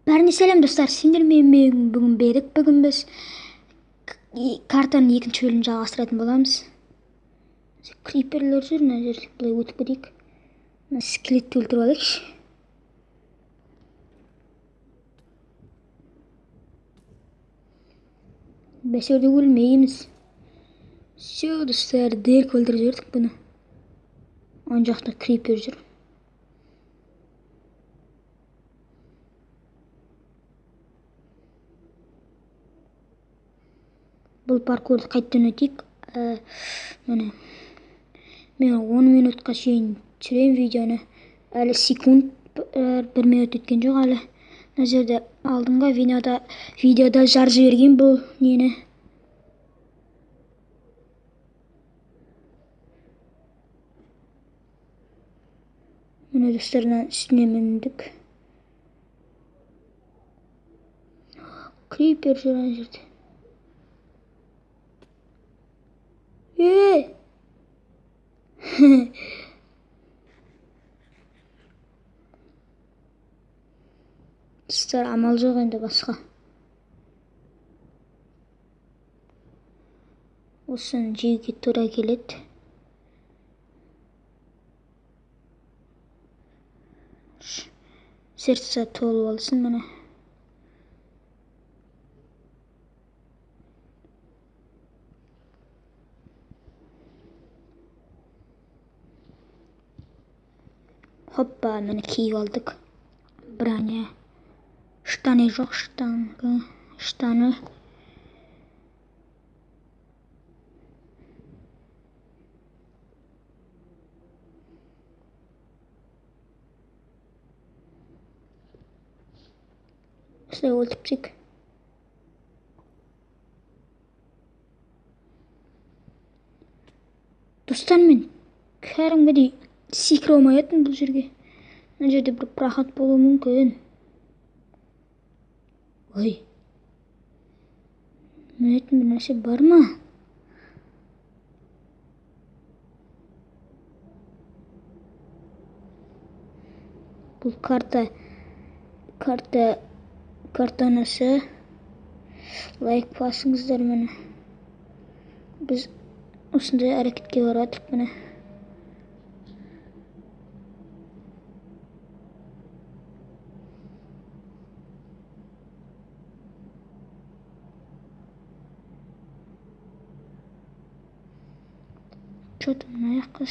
Бәріне сәлем достар, сендер мен бүгін Берік. Бүгін біз картаның екінші бөлімін жалғастыратын боламыз. Криперлер жүр, мына жерде былай өтіп кетейік. Мына скелетті өлтіріп алайықшы. Бәсерде өлмейміз. Все, достар, дерк өлтіріп жібердік бұны. Ан жақта крипер жүр. Бұл паркурды қайтадан өтейік. Міне. Мен 10 минутқа шейін түсіремін видеоны. Әлі секунд, 1 минут өткен жоқ әлі. Мына жерде алдыңғы видеода жар жіберген бұл нені. Міне достар, мына үстіне міндік. Крипер жүр ана жерде. Ей! Достар, амал жоқ енді басқа. Осыны жеуге тура келеді. Сердце толып алсын міне. Хоппа, міне киіп алдық. Броня. Штаны жоқ, штаны. Осылай өлтіріп тастайық. Достар, мен кәдімгідей секіре алмай жатырмын бұл жерге. Мына жерде бір проход болуы мүмкін. Ой. Мінетін бір нәрсе бар ма? Бұл картанасы. Лайк басыңыздар міне. Біз осындай әрекетке барып жатырмық міне. Что-то мына жаққа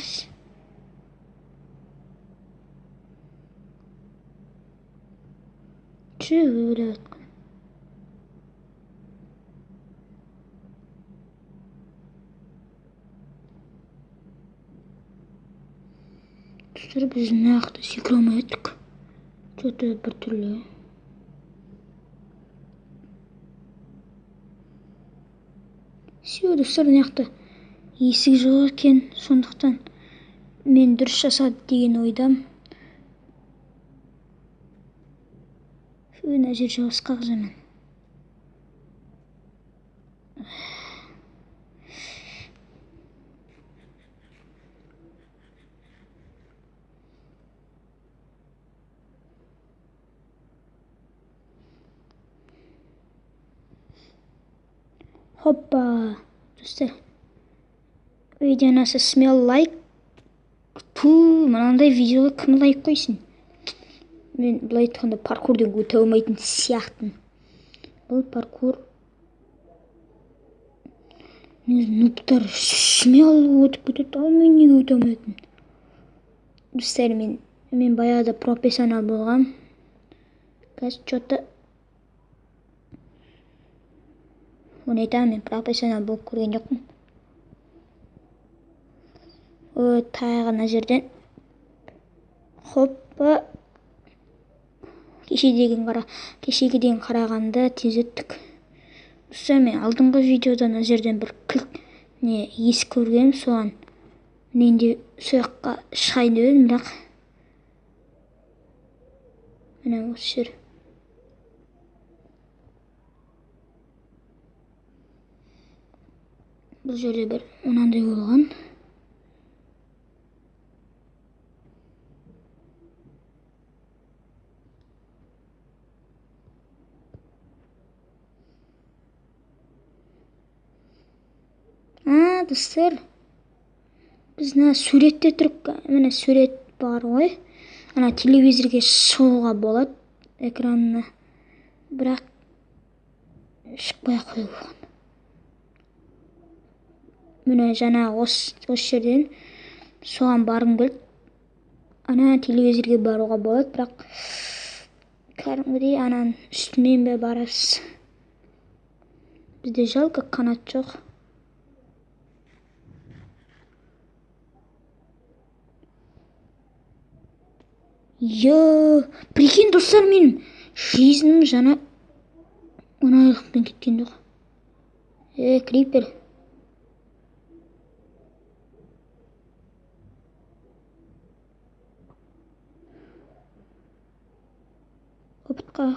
өліп жатқан. Достар, біз мына жақта секіре алмай жаттық. Что-то біртүрлі. Все, достар, мына жақта есік жоқ екен, сондықтан мен дұрыс жасады деген ойдам. Мына жер жабысқақ жаман. Хоппа, достар. Видеоны смел лайк. Ту, мынандай видеоға кім лайк қойсын? Мен былай айтқанда паркурден өте алмайтын сияқтымын. Бұл паркур нубтар смел өтіп кетеді, ал мен неге өте алмайтын? Достар, мен баяғыда профессионал болғам. Қазір что-то оны айтамын, мен профессионал болып көрген жоқпын. Ой, тағы мына жерден. Хоппа. Кешегіден қарағанда тез өттік. Достар, мен алдыңғы видеода мына жерден бір кілт не есік көргенмін, соған мен де сол жаққа шығайын деп едім, бірақ міне осы жер. Бұл жерде бір мынандай болған. достар, біз мына суретте тұрып, міне сурет бар ғой. Ана телевизорге шығуға болады экранына, бірақ шықпай ақ қою оған. Міне жаңа осы жерден соған барғым келді. Ана телевизорге баруға болады, бірақ кәдімгідей ананың үстімен бе барасыз. Бізде жалко қанат жоқ. Йо, прикинь, достар, менің жизнім жаңа оңайлықпен кеткен жоқ. Крипер. Опытқа.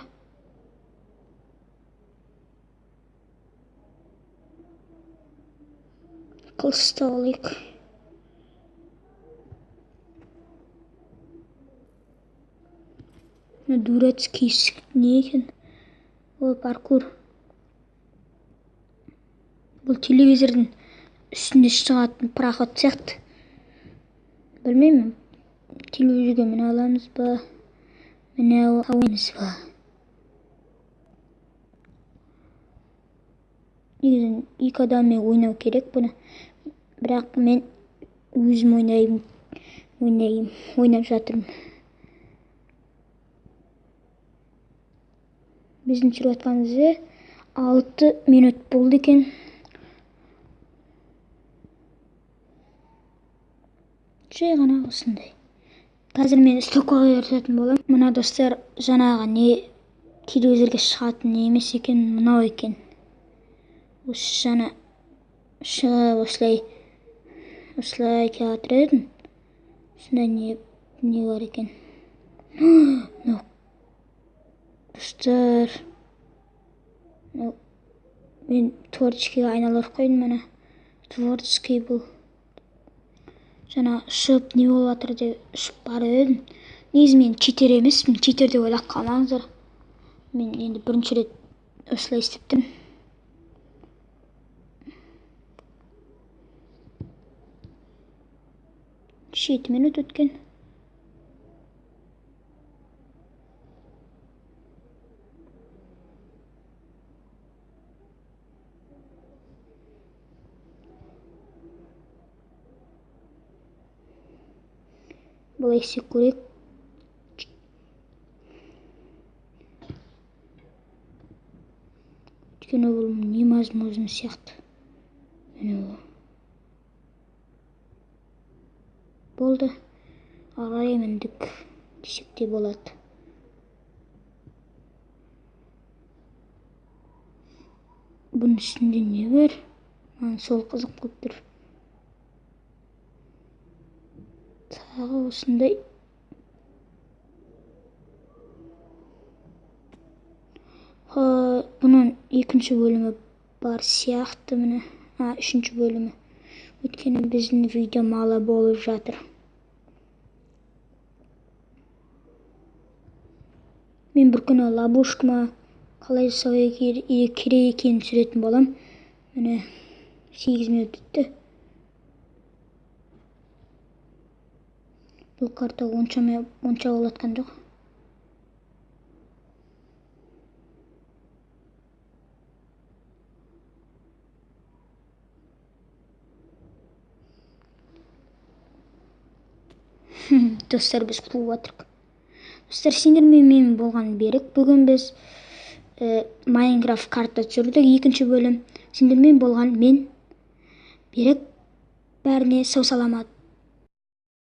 Қылыш ұстап алайық. Мына дурацкий не екен? Ой, паркур. Бұл телевизордың үстінде шығатын проход сияқты. Білмеймін, телевизорге міне аламыз ба, міне алмаймыз ба? Негізі екі адаммен ойнау керек бұны. Бірақ мен өзім ойнап жатырмын. Біздің түсіріп жатқанымызда 6 минут болды екен. Жай ғана осындай. Қазір мен стокқа қоятын боламын. Мына достар, жаңағы не телевизорге шығатын не емес екен, мынау екен. Осы жаңа шығып осылай осылай театр едім. Сонда не бар екен? Мынау достар, мен творческийге айналдырып қойдым. Мына творческий бұл. Жаңа ұшып не болып жатыр деп ұшып барып едім. Негізі мен читер емеспін, читер деп ойлап қалмаңыздар. Мен енді бірінші рет осылай істеп тұрмын. 7 минут өткен. Былай істеп көрейік. Өйткені бұл невозможно сияқты. Міне болды. Ары міндік десек те болады. Бұның үстінде не бар? Маған сол қызық болып тұр. Тағы осындай. Бұның екінші бөлімі бар сияқты міне. Үшінші бөлімі. Өйткені біздің видео мало болып жатыр. Мен бір күні ловушка қалай жасау керек екенін түсіретін болам. Міне 8 минут өтті. Бұл карта онша олатқан жоқ. Достар, біз қуып жатырмық. Достар, сендермен мен болған Берік. Бүгін біз Майнкрафт карта түсірдік, екінші бөлім. Сендермен болған мен Берік. Бәріне сау саламат.